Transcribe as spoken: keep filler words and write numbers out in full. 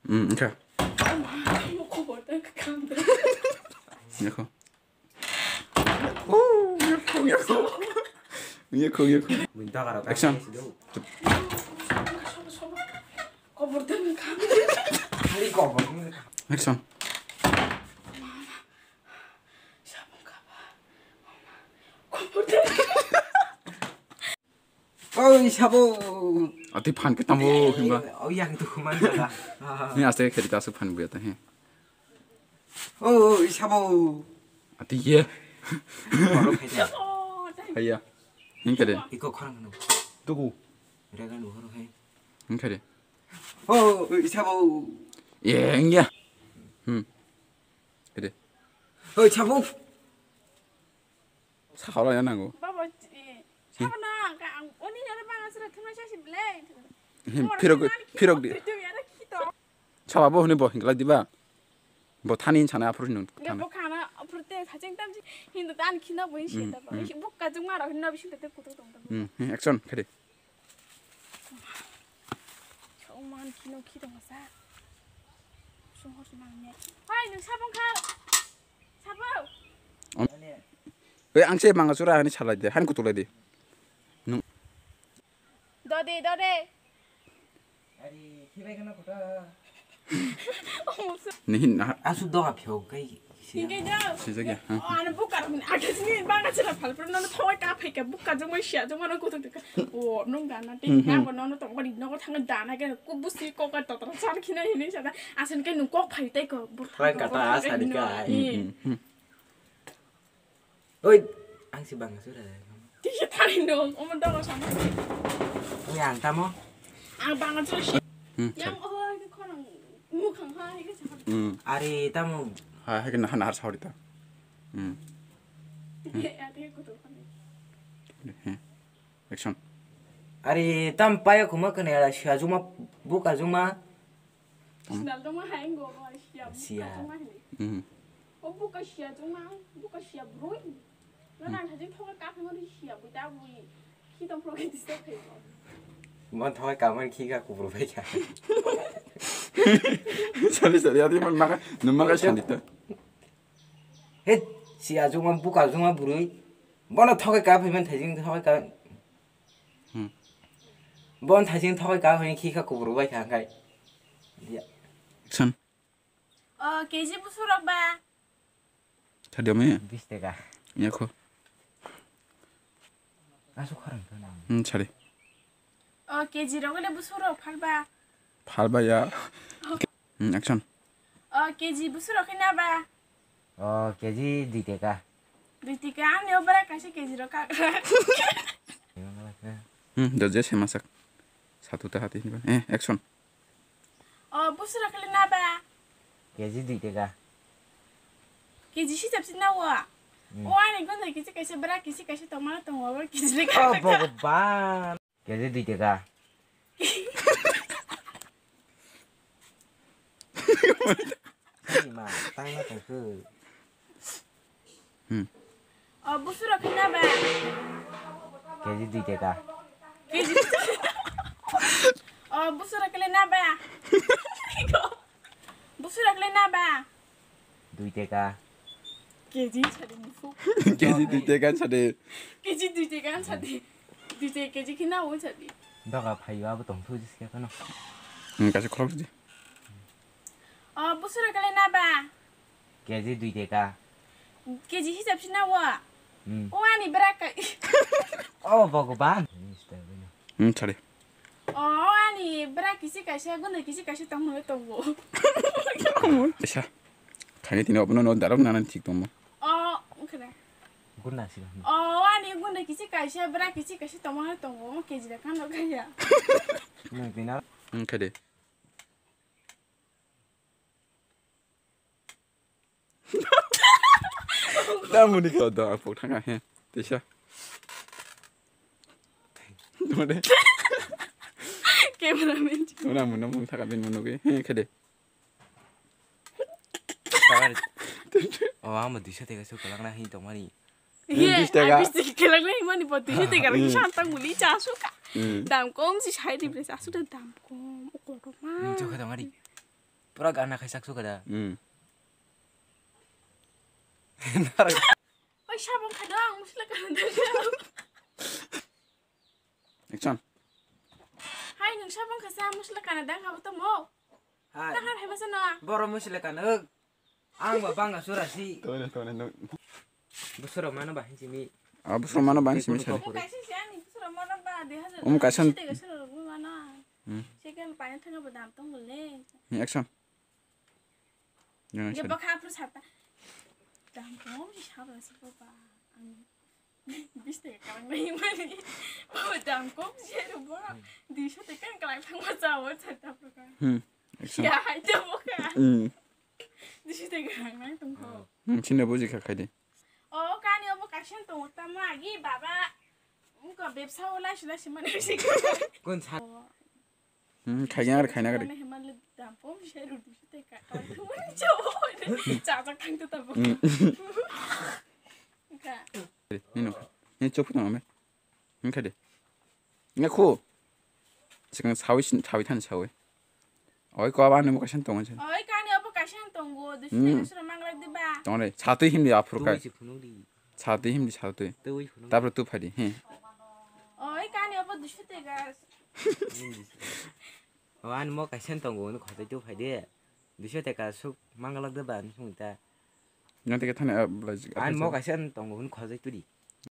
Hmm, okay. Yakho. Oh, yakho, yakho. Yakho, yakho. Action. Action. Oi, sabo. Ati phan ke tamo himba. Oh, yang tu kuman jaga. Ni aste khedi kasu phan buya ta he. Oh, sabo. Ati ye. Horo khai dia. Haya. Hingkade. Iko khorang no. Tuku. Rega no horo khai. Hingkade. Oh, sabo. Ye, ya. Hmm. Kade. Oh, sabo. Sakha wla ya nango. Baba, eh, sabo na, ang, oni jare bang asra thumna sasi belai. Hmm, phirok, phirok di. Sabo bo hwnwi bo hingla diba? Bo thani hin sana aphuru hin. Bo khana aphuru te thacheng tamchi hin dan khina bo hin sita ba. Bukka jung maro hin no bisin te kutu tong tong. Hmm, hmm, action, kade. Chong man khino khi tong sa. Sung hor sung man ne. Hai, nung sabong kha. Sabo. Be ang se manga sura hani salai de, han kutulai de. Nung. Dode, dode. Ari, khibai kana kota. Nihin na. Asu doga phio kai. Hingke jao. Sijak ya, ha. Oh, ano bukar ni, ake sini banga sila phalpur nono thoi ka phai ka buka jong mai sia jong mano kutuk ka. Oh, nung dana te, na bo nono tong bari nogo thang dana ke ku busi ko ka totra san khina hini sada. Asen ke nung kok phai tai ko. Thoi ka ta asa di ka. Oi, ang si banga sura. Tisa thari no, omo dogo sama. Oi, ang tamo. Ang banga sura si. Hmm, yang oh ke khorang mukhang ha ke sa. Hmm. Ari tamo. Ha, ha ke na na har sauri ta. Hmm. Ate ko to khani. Hmm. Action. Ari tam paya kuma kene ara sia juma buka juma. Sinal dongma hai ngo bo sia. Sia. Buka jongma hai. Mhm. O buka sia jongma, buka sia broi. Na na thajin thoga ka phang ri sia bui ta bui. Khi tong pro ke disturb khai. Mon thoga ka mon khi ka ku bro bai ka. Sali sali ati mon maka, nung maka sandi ta. He sia jongma buka jongma broi. Bono thoga ka phai man thajin thoga ka. Hmm. Bon thaising thogoi ka hoi khi kha kubur bai kha khai. Ya. San. O, K G busurok ba? Thadio me? Bis taka. Ya kho. Asu kharang ka na. Hmm, chari. O, K G rok le busurok phalba? Phalba ya. Hmm, action. O, K G busurok khe na ba? O, K G dui taka. Dui taka, ani o bara kaisa K G rok ka. Hmm, do je se masak. Satu ta hati ni ba. Eh, action. O, busurok khe na ba? K G dui taka. K G hisab si na wa? Hmm. O, ani gon da kisi kaisa bara kisi kaisa tongma tongo, K G rok ka. Oh, Bhagwan. K G dui taka. Ima, tangna tongkhe. Hmm. O, busurok khe na ba? K G dui taka. K G. O, busurok khe na ba? Busurok le na ba? Dui taka. K G sadi musu. K G dui taka sadi. K G dui taka sadi. Dui taka K G khe na o sadi. Doga phaio abo tong thu jis khe phano. Hmm, kaisa khulok di. O, busurok le na ba? K G dui taka. K G hisab si na o. Hmm. O ani bra ka. Oh, Bhagwan. Hmm, sorry. O, ani bra kisi kaisa, gunda kisi kaisa tong hwnwi tongo. Kaisa. Thani tini obono no darok nana thik tongmo. O, wngkha da. Gunda sila. O, ani gunda kisi kaisa, bra kisi kaisa tongma hwnwi tongo, omo K G da kano kaya. Nung tini. Wngkha de. Tamoni ko do apok thanga he. Tisa. Dode. Cameraman. Muna muna mung thaka bin munu ge. He khede. O amo disa tega su kolak na hi tongmani. Ye, bis taka. Bis taka kelak na himani bo disa tega rang santang muli cha suka. Hmm. Dam kom si sai di bre cha su dam kom. O kotor ma. Nung chokha tongmani. Pura gana khai sak suka da. Hmm. Oi, sabon khado ang musla kana da. Action. Hai, nung sabon khasa musla kana da ang habo tamo. Hai. Tahar hai masa na. Boro musla kana. Ang ba banga sura si. Tone, tone, no. Busura mana ba hinsi mi. Ah, busura mana ba hinsi mi. Kaisa si ani busura mana ba de hajar. Um, kaisa. Site ga sura mana. Hmm. Second pa thanga ba dam tong le. Ni action. Yang action. Baka apru sata. Dam tong si saba si ba. Ang Bis taka kalang nai mani. Baba dam kom se ro ba. Duiso taka kalang thang ma cha o cha ta pro ka. Hmm. Action. Ya hai ta bo ka. Hmm. Duiso taka kalang nai tong ko. Hmm, chini buji kha khai di. O kani obo kaisa tong ta ma gi baba. Ko bepsa o lai sula si mani si. Kon sa. Hmm, khaina ar khaina gari. Himal dam kom se ro duiso taka kalang thang ma cha o. Cha cha khang ta ta bo. Hmm. Ka. Ni no. Ni chok phano me. Hingkha de. Nge khu. Sikang sawi sin, sawi than sawi. Oi, ko abang nemo kaisa tongo se. Oi, kani obo kaisa tongo. Dusu Hmm. de sura manglak de ba. Tong re. Satwi himdi aphuru kai. Twi si phunuk di. Satwi himdi satwi. Twi phunuk. Tapre tu phadi. He. Oi, kani obo dusu de gas. Wan mo kaisa tongo, no khotai tu phadi. Dusu de ka suk manglak de ba, sung ta. Nang teke thani, ah, belai jik, An apa mo jik? Kaisa tongo, no khotai tu di.